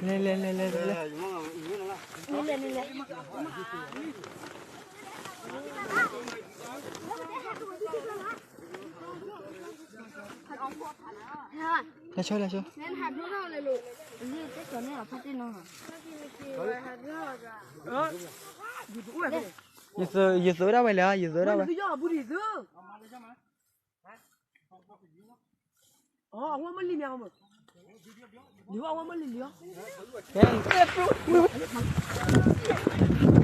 လဲၤ လဲၤ လဲၤ လဲၤ လဲၤ လဲၤ လဲၤဆိ လဲၤဆိ ယသုး ယသုးဒၣ်ဝဲလဲၣ် ယသုးဒၣ်ဝဲ အဝဲမ့ၢ်လံမ့ၢ်အမ့ၢ် လံဝဲအဝဲမ့ၢ်လံလံအီၤ ကဲ